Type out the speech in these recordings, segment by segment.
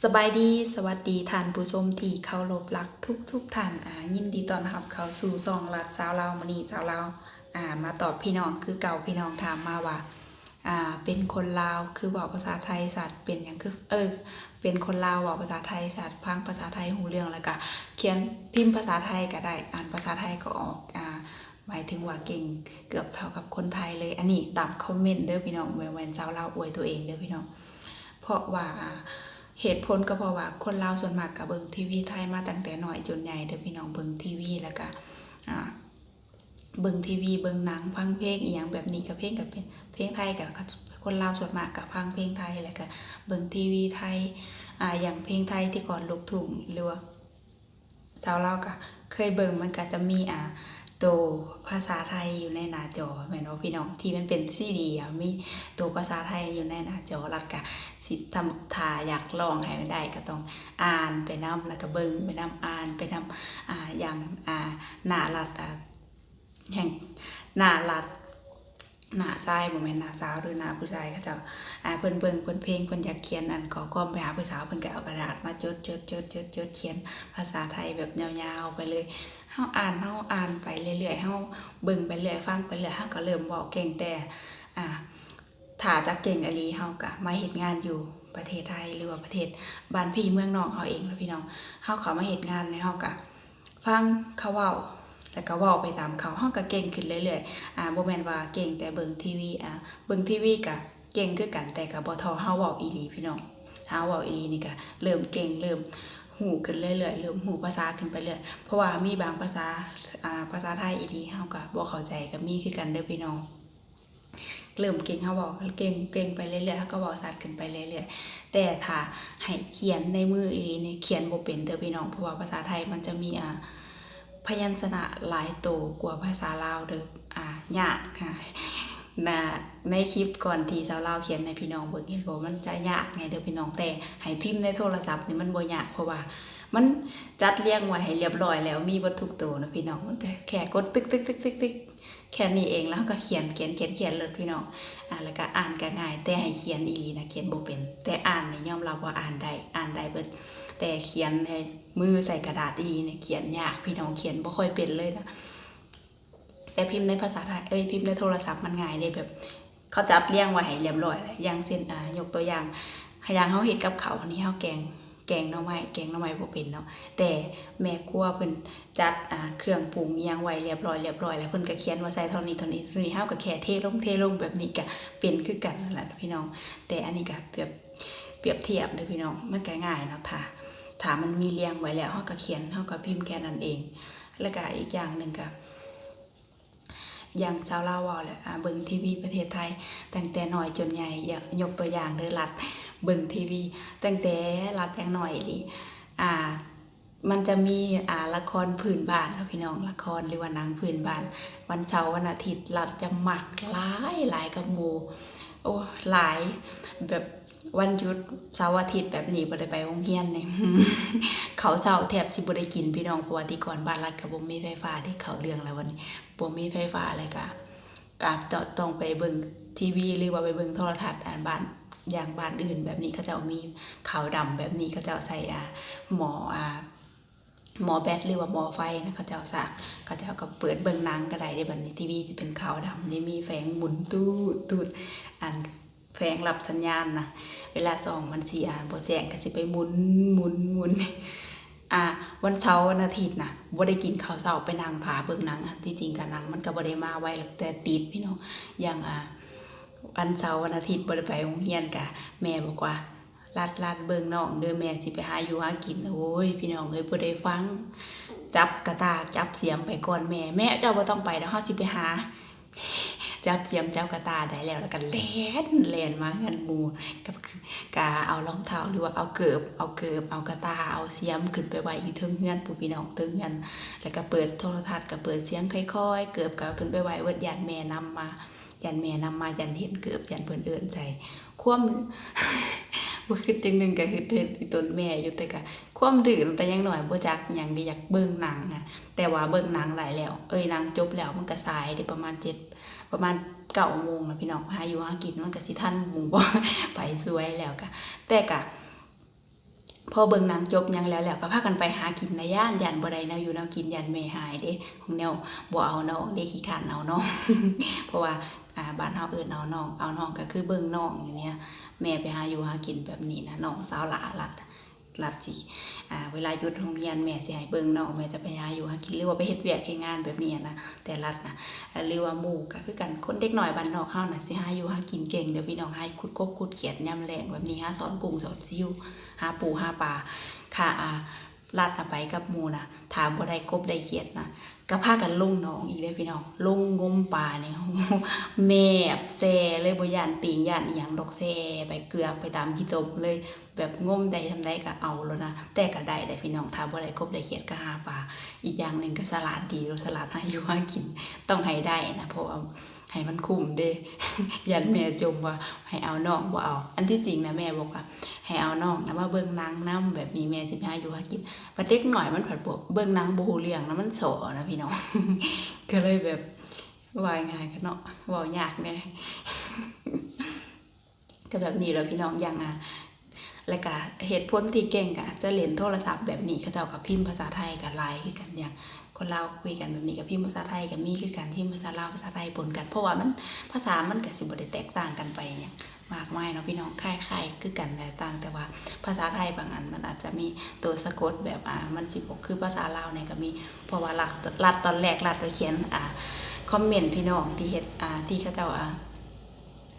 ສະບາຍດີ ສະຫວັດດີທ່ານຜູ້ຊົມທີ່ເຄົາລົບລັກທຸກໆທ່ານ. ອາ ຍິນດີຕ້ອນຮັບເຂົ້າສູ່ຊ່ອງລັດຊາວລາວ. ມື້ນີ້ຊາວລາວ ອາ ມາຕອບພີ່ນ້ອງຄືເກົ່າ. ພີ່ນ້ອງຖາມມາວ່າ ອາ ເປັນຄົນລາວຄືເວົ້າພາສາໄທຊັດ ເປັນຫຍັງຄື ເອີ ເປັນຄົນລາວເວົ້າພາສາໄທຊັດ ຟັງພາສາໄທຮູ້ເລື່ອງ ແລ້ວກະຂຽນ ພິມພາສາໄທກະໄດ້ ອ່ານພາສາໄທກໍອອກ ອາ ໝາຍເຖິງວ່າເກັ່ງເກືອບເທົ່າກັບຄົນໄທເລີຍ. ອັນນີ້ຕາມຄອມເມັນເດີພີ່ນ້ອງ ບໍ່ແມ່ນຊາວລາວອວຍຕົວເອງເດີພີ່ນ້ອງ. ເພາະວ່າ ເຫດຜົນກໍເພາະວ່າຄົນລາວສ່ວນມາກກໍເບິ່ງທີວີໄທມາຕັ້ງແຕ່ນ້ອຍຈົນໃຫຍ່ເດີພີ່ນ້ອງ. ເບິ່ງທີວີ ແລ້ວກະ ອາ ເບິ່ງທີວີ ເບິ່ງໜັງ ຟັງເພງອີ່ຫຍັງແບບນີ້ ກໍເພງກໍເປັນເພງໄທ ກໍຄົນລາວສ່ວນມາກກໍຟັງເພງໄທ ແລ້ວກະເບິ່ງທີວີໄທ ອາ ຢ່າງເພງໄທແຕ່ກ່ອນລູກທຸ່ງ ຫຼືວ່າ ຊາວລາວກະເຄີຍເບິ່ງ ມັນກະຈະມີ ອາ ໂຕພາສາໄທຢູ່ໃນໜ້າຈໍແມ່ນບໍ່ພີ່ນ້ອງ? ທີ່ມັນເປັນຊີດີ ອາ ມີໂຕພາສາໄທຢູ່ໃນໜ້າຈໍ ລັດກະຊິ ຖ້າ ຖ້າຢາກຮ້ອງໃຫ້ມັນໄດ້ ກະຕ້ອງອ່ານໄປນຳ ແລ້ວກະເບິ່ງໄປນຳ ອ່ານໄປນຳ ອາ ຢ່າງ ອາ ໜ້າລັດ ອາ ແຫ່ງ ໜ້າລັດ ໜ້າຊາຍ ບໍ່ແມ່ນໜ້າສາວ ຫຼືໜ້າຜູ້ຊາຍ ເຂົາເຈົ້າ ອາ ເພິ່ນເບິ່ງ ເພິ່ນເພງ ເພິ່ນຢາກຂຽນອັນຂໍ້ຄວາມໄປຫາຜູ້ສາວ ເພິ່ນກໍເອົາກະດາດມາຈົດໆໆໆ ຂຽນພາສາໄທແບບຍາວໆໄປເລີຍ. ເຮົາອ່ານ ເຮົາອ່ານໄປເລື້ອຍໆ ເຮົາເບິ່ງໄປເລື້ອຍ ຟັງໄປເລື້ອຍ ເຮົາກໍເລີ່ມເວົ້າເກັ່ງ. ແຕ່ ອາ ຖ້າຈະເກັ່ງອີ່ຫຼີ ເຮົາກໍມາເຮັດງານຢູ່ປະເທດໄທ ຫຼືວ່າປະເທດບ້ານພີ່ເມືອງນ້ອງເຮົາເອງລະພີ່ນ້ອງ. ເຮົາເຂົ້າມາເຮັດງານ ແລ້ວເຮົາກໍ ຟັງເຂົາເວົ້າ ແລ້ວກໍເວົ້າໄປຕາມເຂົາ ເຮົາກໍເກັ່ງຂຶ້ນເລື້ອຍໆ. ອາ ບໍ່ແມ່ນວ່າເກັ່ງແຕ່ເບິ່ງທີວີ ອາ ເບິ່ງທີວີກໍເກັ່ງຄືກັນ ແຕ່ກໍບໍ່ທໍ່ເຮົາເວົ້າອີ່ຫຼີພີ່ນ້ອງ. ຖ້າເຮົາເວົ້າອີ່ຫຼີນີ້ກໍເລີ່ມເກັ່ງ ເລີ່ມຮູ້ຂຶ້ນເລື້ອຍໆ ເລີ່ມຮູ້ພາສາຂຶ້ນໄປເລື້ອຍ ເພາະວ່າມີບາງພາສາ ອາ ພາສາໄທອີ່ຫຼີ ເຮົາກໍບໍ່ເຂົ້າໃຈກໍມີຄືກັນເດີພີ່ນ້ອງ. ເລີ່ມເກັ່ງ ເຮົາເວົ້າເກັ່ງ ເກັ່ງໄປເລື້ອຍໆ ເຮົາກໍເວົ້າຊັດຂຶ້ນໄປເລື້ອຍໆ. ແຕ່ຖ້າໃຫ້ຂຽນໃນມືອີ່ຫຼີນີ້ ຂຽນບໍ່ເປັນເດີພີ່ນ້ອງ ເພາະວ່າພາສາໄທມັນຈະມີ ອາ ພະຍັນຊະນະຫຼາຍໂຕກວ່າພາສາລາວເດີ. ອາ ຍາກ ນະ ໃນຄລິບກ່ອນທີ່ຊາວລາວຂຽນໃຫ້ພີ່ນ້ອງເບິ່ງ ເຫັນບໍ່ ມັນຈະຍາກແດ່ເດີພີ່ນ້ອງ. ແຕ່ໃຫ້ພິມໃນໂທລະສັບນີ້ມັນບໍ່ຍາກ ເພາະວ່າມັນຈັດລຽງໄວ້ໃຫ້ລຽບຮ້ອຍແລ້ວ ມີເບິດທຸກໂຕນະພີ່ນ້ອງ. ມັນກໍແຄ່ກົດຕຶກໆໆໆ ແຄ່ນີ້ເອງ ແລ້ວເຮົາກໍຂຽນ ຂຽນ ຂຽນ ຂຽນໂລດພີ່ນ້ອງ. ອາ ແລ້ວກໍອ່ານກໍງ່າຍ ແຕ່ໃຫ້ຂຽນອີ່ຫຼີນະ ຂຽນບໍ່ເປັນ. ແຕ່ອ່ານນີ້ຍອມຮັບວ່າອ່ານໄດ້ ອ່ານໄດ້ເບິດ ແຕ່ຂຽນໃຫ້ມືໃສ່ກະດາດອີ່ຫຼີນີ້ ຂຽນຍາກພີ່ນ້ອງ ຂຽນບໍ່ຄ່ອຍເປັນເລີຍນະ. ແຕ່ພິມໃນພາສາໄທ ເອີຍ ພິມໃນໂທລະສັບມັນງ່າຍເດ້ ແບບເຂົາຈັດລຽງໄວ້ໃຫ້ລຽບຮ້ອຍແລ້ວ. ຢ່າງເຊັ່ນ ອາ ຍົກຕົວຢ່າງ ຢ່າງເຮົາເຮັດກັບເຂົ້ານີ້ ເຮົາແກງ ແກງໜໍ່ໄມ້ ແກງໜໍ່ໄມ້ບໍ່ເປັນເນາະ ແຕ່ແມ່ຄົວເພິ່ນຈັດ ອາ ເຄື່ອງປຸງອີ່ຫຍັງໄວ້ລຽບຮ້ອຍ ລຽບຮ້ອຍ ແລ້ວເພິ່ນກໍຂຽນວ່າໃສ່ເທົ່ານີ້ ເທົ່ານີ້ ເທົ່ານີ້ ເຮົາກໍແຄ່ເທລົງ ເທລົງແບບນີ້ກໍເປັນຄືກັນນັ້ນແຫຼະພີ່ນ້ອງ. ແຕ່ອັນນີ້ກໍແບບປຽບທຽບເດີພີ່ນ້ອງ ມັນກໍງ່າຍເນາະ ຖ້າ ຖ້າມັນມີລຽງໄວ້ແລ້ວ ເຮົາກໍຂຽນ ເຮົາກໍພິມແຄ່ນັ້ນເອງ. ແລ້ວກໍອີກຢ່າງໜຶ່ງກໍ ຢ່າງຊາວລາວເວົ້າແຫຼະ ອາ ເບິ່ງທີວີປະເທດໄທຕັ້ງແຕ່ນ້ອຍຈົນໃຫຍ່ ຢາກຍົກຕົວຢ່າງເດີ ລັດເບິ່ງທີວີຕັ້ງແຕ່ລັດຍັງນ້ອຍອີ່ຫຼີ ອາ ມັນຈະມີ ອາ ລະຄອນພື້ນບ້ານເນາະພີ່ນ້ອງ ລະຄອນ ຫຼືວ່າໜັງພື້ນບ້ານ ວັນເສົາວັນອາທິດ ລັດຈະມັກຫຼາຍ ຫຼາຍກັບໝູ່ ໂອ້ ຫຼາຍ ແບບ ວັນຢຸດເສົາອາທິດແບບນີ້ບໍ່ໄດ້ໄປໂຮງຮຽນນີ້ ເຂົ້າເຊົ້າແທບຊິບໍ່ໄດ້ກິນພີ່ນ້ອງ ເພາະວ່າແຕ່ກ່ອນບ້ານລັດກໍບໍ່ມີໄຟຟ້າເດ້. ເຂົ້າເລື່ອງແລ້ວບັດນີ້ ບໍ່ມີໄຟຟ້າ ແລ້ວກໍ ກໍຕ້ອງໄປເບິ່ງທີວີ ຫຼືວ່າໄປເບິ່ງໂທລະທັດ ອັນບ້ານ ຢ່າງບ້ານອື່ນແບບນີ້ ເຂົາເຈົ້າມີຂາວດຳແບບນີ້ ເຂົາເຈົ້າໃສ່ ອາ ໝໍ້ ອາ ໝໍ້ແບັດ ຫຼືວ່າໝໍ້ໄຟນະ ເຂົາເຈົ້າສາກ ເຂົາເຈົ້າກໍເປີດເບິ່ງໜັງກໍໄດ້ເດ້. ບັດນີ້ທີວີຊິເປັນຂາວດຳນີ້ ມີແຜງໝູນຕູດໆ ອັນແຜງຮັບສັນຍານນະ ເວລາສ່ອງມັນຊິ ອາ ບໍ່ແຈ້ງ ກໍຊິໄປໝູນ ໝູນ ໝູນ ອາ ວັນເສົາວັນອາທິດນະ ບໍ່ໄດ້ກິນເຂົ້າເຊົ້າ ໄປນັ່ງຖ້າເບິ່ງໜັງ. ອັນທີ່ຈິງກໍໜັງມັນກໍບໍ່ໄດ້ມາໄວ ແຕ່ຕິດພີ່ນ້ອງ. ຢ່າງ ອາ ວັນເສົາວັນອາທິດບໍ່ໄດ້ໄປໂຮງຮຽນ ກະແມ່ບອກວ່າ ລັດ ລັດເບິ່ງນ້ອງເດີ ແມ່ຊິໄປຫາຢູ່ຫາກິນ. ໂອ້ຍ ພີ່ນ້ອງເອີຍ ຜູ້ໃດຟັງ ຈັບກະຕ່າ ຈັບສຽມໄປກ່ອນແມ່ ແມ່ ເຈົ້າບໍ່ຕ້ອງໄປດອກ ເຮົາຊິໄປຫາ. ຈັບສຽມ ຈັບກະຕ່າໄດ້ແລ້ວ ແລ້ວກະແລ່ນ ແລ່ນມາເຮືອນໝູ່ ກະ ກະເອົາລອງເທົ້າ ຫຼືວ່າເອົາເກີບ ເອົາເກີບ ເອົາກະຕ່າ ເອົາສຽມຂຶ້ນໄປໄວ້ຢູ່ເທິງເຮືອນພຸ້ນ ພີ່ນ້ອງ ເທິງເຮືອນ ແລ້ວກະເປີດໂທລະທັດ ກະເປີດສຽງຄ່ອຍໆ ເກີບກະເອົາຂຶ້ນໄປໄວ້ເບິດ ຢ້ານແມ່ນຳມາ ຢ້ານແມ່ນຳມາ ຢ້ານເຫັນເກີບ ຢ້ານເພິ່ນເອີ້ນໃສ່. ຄວາມ ບໍ່ຄິດຈັ່ງໜຶ່ງກໍຄິດເຫັນອີ່ຕົນແມ່ຢູ່ ແຕ່ກໍຄວາມດື້ຕັ້ງແຕ່ຍັງນ້ອຍ ບໍ່ຈັກຫຍັງເດ້ ຢາກເບິ່ງໜັງນະ ແຕ່ວ່າເບິ່ງໜັງໄດ້ແລ້ວ ເອີຍ ໜັງຈົບແລ້ວ ມັນກໍສາຍເດ້ ປະມານເຈັດ ປະມານເກົ້າໂມງນະ ພີ່ນ້ອງ ຫາຢູ່ຫາກິນ ມັນກໍຊິທັນໝູ່ບໍ່ ໄປສວຍແລ້ວ ກະ ແຕ່ກະ ພໍເບິ່ງໜັງຈົບຫຍັງແລ້ວໆ ກໍພາກັນໄປຫາກິນນະ ຢ້ານ ຢ້ານບໍ່ໄດ້ແນວຢູ່ແນວກິນ ຢ້ານແມ່ຫາຍເດ້ ຂອງແນວບໍ່ເອົານ້ອງເດ້ ຂີ້ຄ້ານເອົານ້ອງ ເພາະວ່າ ອ່າ ບ້ານເຮົາເອີ້ນເອົານ້ອງ ເອົານ້ອງກໍຄືເບິ່ງນ້ອງນີ້ນະ ແມ່ໄປຫາຢູ່ຫາກິນແບບນີ້ນະ ນ້ອງສາວຫຼ້າລັດ ລັດຊິ ອ່າ ເວລາຢຸດໂຮງຮຽນ ແມ່ຊິໃຫ້ເບິ່ງນ້ອງ ແມ່ຈະໄປຫາຢູ່ຫາກິນ ຫຼືວ່າໄປເຮັດວຽກເຮັດງານແບບນີ້ນະ ແຕ່ລັດນະ ຫຼືວ່າໝູ່ກໍຄືກັນ ຄົນເດັກນ້ອຍບ້ານນອກເຮົານະ ຊິຫາຢູ່ຫາກິນເກັ່ງເດີ້ພີ່ນ້ອງ ຫາຂຸດກົບຂຸດຂຽດຍາມແລ້ງແບບນີ້ ຫາສອນກຸ້ງສອນຊິວ ຫາປູຫາປາ ຄ່າ ອ່າ ລັດນະໄປກັບໝູ່ນະ ຖ້າບໍ່ໄດ້ກົບໄດ້ຂຽດນະ ກໍພາກັນລົງໜອງອີກເດ້ພີ່ນ້ອງ ລົງງົມປານີ້ ແມບແຊເລີຍ ບໍ່ຢ້ານປິງຢ້ານອີ່ຫຍັງດອກ ແຊໄປເກືອກໄປຕາມຂີ້ຕົມເລີຍ ແບບງົມໄດ້ສ່ຳໃດກໍເອົາໂລດນະ ແຕ່ກໍໄດ້ເດ້ພີ່ນ້ອງ ຖ້າບໍ່ໄດ້ກົບໄດ້ຂຽດກໍຫາປາ ອີກຢ່າງໜຶ່ງກໍສະຫຼາດດີ ສະຫຼາດຫາຢູ່ຫາກິນ ຕ້ອງໃຫ້ໄດ້ນະ ເພາະວ່າ ໃຫ້ມັນຄຸ້ມເດ້ ຢ້ານແມ່ຈົ່ມວ່າໃຫ້ເອົານ້ອງບໍ່ເອົາ ອັນທີ່ຈິງນະ ແມ່ບອກວ່າໃຫ້ເອົານ້ອງນະມາເບິ່ງໜັງນຳ ແບບນີ້ແມ່ຊິໄປຫາຢູ່ຫາກິນ ບັດເດັກນ້ອຍມັນພັດບໍ່ ເບິ່ງໜັງບໍ່ຮູ້ເລື່ອງນະ ມັນສໍ້ນະພີ່ນ້ອງ ກໍເລີຍແບບ ວ່າງ່າຍກໍເນາະ ເວົ້າຍາກແດ່ ກໍແບບນີ້ແຫຼະພີ່ນ້ອງ ຢ່າງ ອ່າ ແລ້ວກະເຫດຜົນທີ່ເກັ່ງກໍອາດຈະຫຼິ້ນໂທລະສັບແບບນີ້ ເຂົາເຈົ້າກໍພິມພາສາໄທກໍຫຼາຍຄືກັນ ຢ່າງຄົນລາວຄຸຍກັນແບບນີ້ກໍພິມພາສາໄທກໍມີຄືກັນ ພິມພາສາລາວພາສາໄທປົນກັນ ເພາະວ່າມັນ ພາສາມັນກໍຊິບໍ່ໄດ້ແຕກຕ່າງກັນໄປຫຍັງມາກມາຍເນາະພີ່ນ້ອງ ຄ້າຍໆຄືກັນແຫຼະ ຕ່າງແຕ່ວ່າພາສາໄທບາງອັນມັນອາດຈະມີໂຕສະກົດແບບ ອ່າ ມັນຊິບໍ່ຄືພາສາລາວແດ່ກໍມີ ເພາະວ່າລັດ ລັດຕອນແລກລັດໄປຂຽນ ອ່າ ຄອມເມັນພີ່ນ້ອງທີ່ເຮັດ ອ່າ ທີ່ເຂົາເຈົ້າ ອ່າ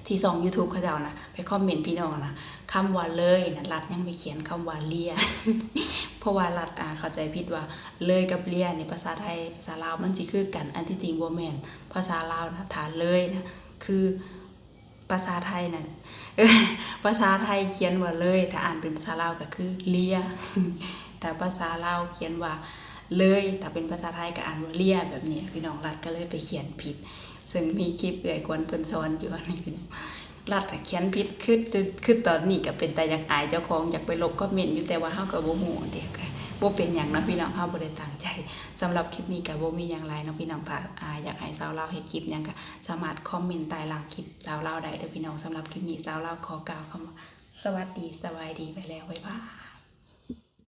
ທີ່ຊ່ອງຢູທູບເຂົາເຈົ້ານະ ໄປຄອມເມັນພີ່ນ້ອງນະ ຄຳວ່າເລີຍນະ ລັດຍັງໄປຂຽນຄຳວ່າເລຍ ເພາະວ່າລັດ ອ່າ ເຂົ້າໃຈຜິດວ່າເລີຍກັບເລຍນີ້ ພາສາໄທ ພາສາລາວມັນຊິຄືກັນ ອັນທີ່ຈິງບໍ່ແມ່ນ ພາສາລາວນະ ຖ້າເລີຍນະ ຄື ພາສາໄທນັ້ນ ພາສາໄທຂຽນວ່າເລີຍ ຖ້າອ່ານເປັນພາສາລາວກໍຄືເລຍ ຖ້າພາສາລາວຂຽນວ່າເລີຍ ຖ້າເປັນພາສາໄທກໍອ່ານວ່າເລຍ ແບບນີ້ ພີ່ນ້ອງ ລັດກໍເລີຍໄປຂຽນຜິດ ເຊິ່ງມີຄລິບເອື້ອຍຂວັນເພິ່ນສອນຢູ່ ອັນນີ້ພີ່ນ້ອງ ລັດຂຽນຜິດ ຄື ຄືຕອນນີ້ກໍເປັນຕາຢາກອາຍເຈົ້າຂອງ ຢາກໄປລົບຄອມເມັນຢູ່ ແຕ່ວ່າເຮົາກໍບໍ່ຮູ້ເດ້ ກໍບໍ່ເປັນຫຍັງເນາະພີ່ນ້ອງ ເຮົາບໍ່ໄດ້ຕັ້ງໃຈ. ສຳລັບຄລິບນີ້ກໍບໍ່ມີຫຍັງຫຼາຍເນາະພີ່ນ້ອງ ຖ້າ ອ່າ ຢາກໃຫ້ສາວລາວເຮັດຄລິບຫຍັງກໍສາມາດຄອມເມັນໃຕ້ລ່າງຄລິບສາວລາວໄດ້ເດີ້ພີ່ນ້ອງ. ສຳລັບຄລິບນີ້ສາວລາວຂໍກ່າວຄຳວ່າ ສະຫວັດດີ ສະບາຍດີ ໄປແລ້ວ ບາຍບາຍ.